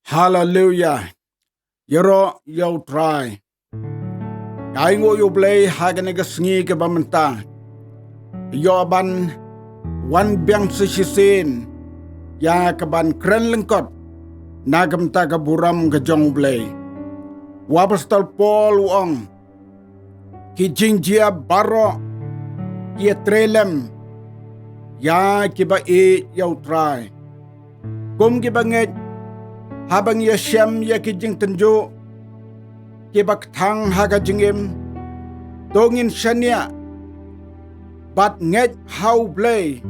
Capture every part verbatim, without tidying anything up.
Haleluya. Ïaroh ïa U Trai. Ka ainguh ïa U Blei ha kane ka sngi kaba mynta. Ïoh ban wan biang sa shisien ïa kaban kren lyngkot na ka bynta ka burom ka jong U Blei. U Apostol Paul u ong, ki jingjia baroh ki ïatrei lem ïa kiba ïeit ïa U Trai. Kum kiba ngeit, haba ngi ïashem ïa ki jingtynjuh kiba kthang ha ka jingim, to ngin shaniah bad ngeit ha U Blei,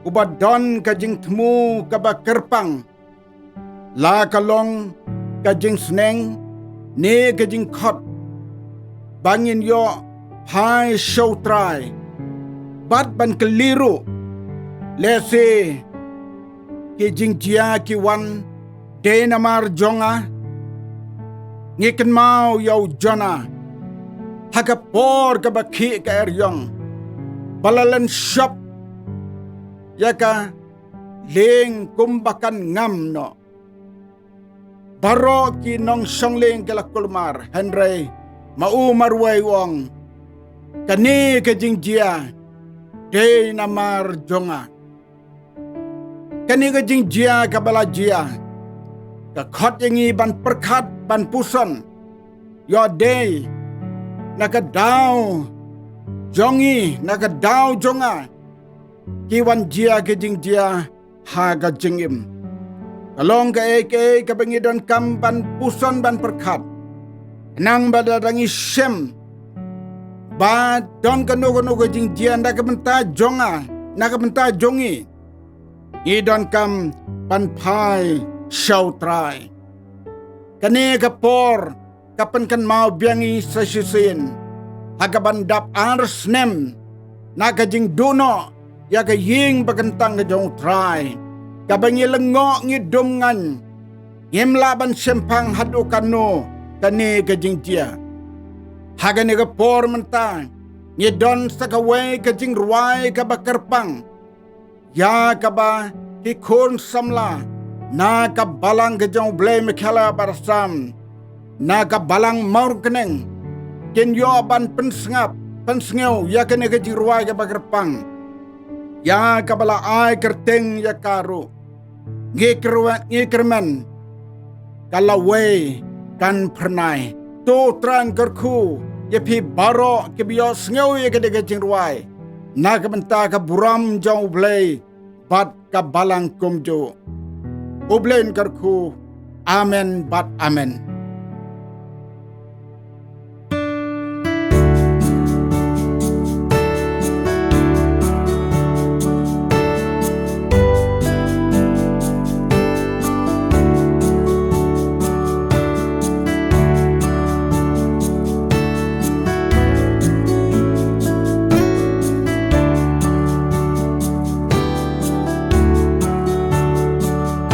uba don ka jingthmu kaba kyrpang, la ka long ka jingsneng ne ka jingkhot, ba ngin ïoh phai sha U Trai bad ban kylli ruh, lehse ki jingjia ki wan dei namar jong nga. Ngi kynmaw ïa u Jonah ha ka por kaba khih ka eriong, ba la len shop ïa ka lieng kumba kan ngam noh. Baroh ki nongshong lieng ki la kulmar, hynrei ma u marwei u ong, kane ka jingjia dei namar jong nga. Kane ka jingjia kaba la jia ka khot ïa ngi ban pyrkhat, ban puson, ïoh dei na ka daw jong ngi, na ka daw jong nga, ki wan jia ki jingjia ha ka jingim. Ka long kaei kaei kaba ngi donkam ban puson, ban pyrkhat, nang ba da ngi shem ba don kano kano ka jingjia na ka bynta jong nga, na ka bynta jong ngi, ngi donkam ban phai sha U Trai. Kane ka por ka pynkynmaw biang ïa ngi sa shisien ha kaban dap ar snem na ka jingduh noh ïa ka ïing bakyntang ka jong U Trai, kaba ngi lyngngoh, ngi dum ngan, ngim lah ban shemphang haduh kano kane ka jingjia. Ha kane ka por mynta ngi don sa kawei ka jingrwai kaba kyrpang, ïa kaba ki khun samla na ka balang ka jong U Blei Meikhaila Bar Assam, na ka balang Mawryngkneng, kin ïoh ban pynsngap, pynsngew ïa kane ka jingrwai kaba kyrpang, ïa kaba la ai kyrteng ïa ka ruh Ngi kyrwa-, ngi kyrmen, ka lawei kan phyrnai. To U Trai un kyrkhu ïa phi baroh kiba ïohsngew ïa kane ka jingrwai na ka bynta ka burom jong U Blei bad ka balang kumjuh. U Blei un kyrkhu. Amen bad amen.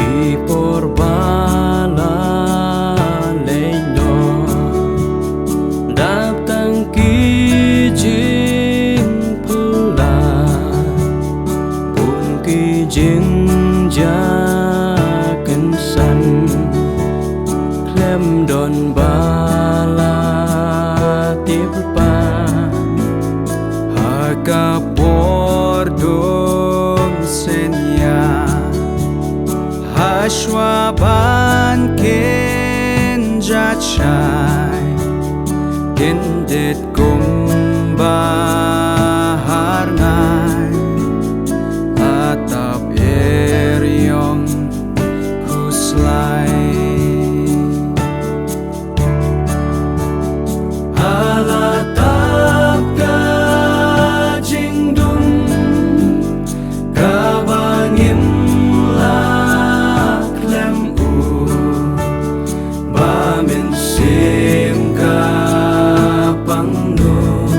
Ki por ba la leit noh, dap tang ki jingphylla, bun ki jingjia kynsan, khlem don ba la tip ba ha ka por dum synñia. Hashwa ban kin jatshai, kin dit kumba har ngai, atap eriong khuslai. Hala tap ka jingdum kaba ngim lah khlem u, ba mynsiem ka pang noh.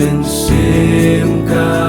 mynsiem ka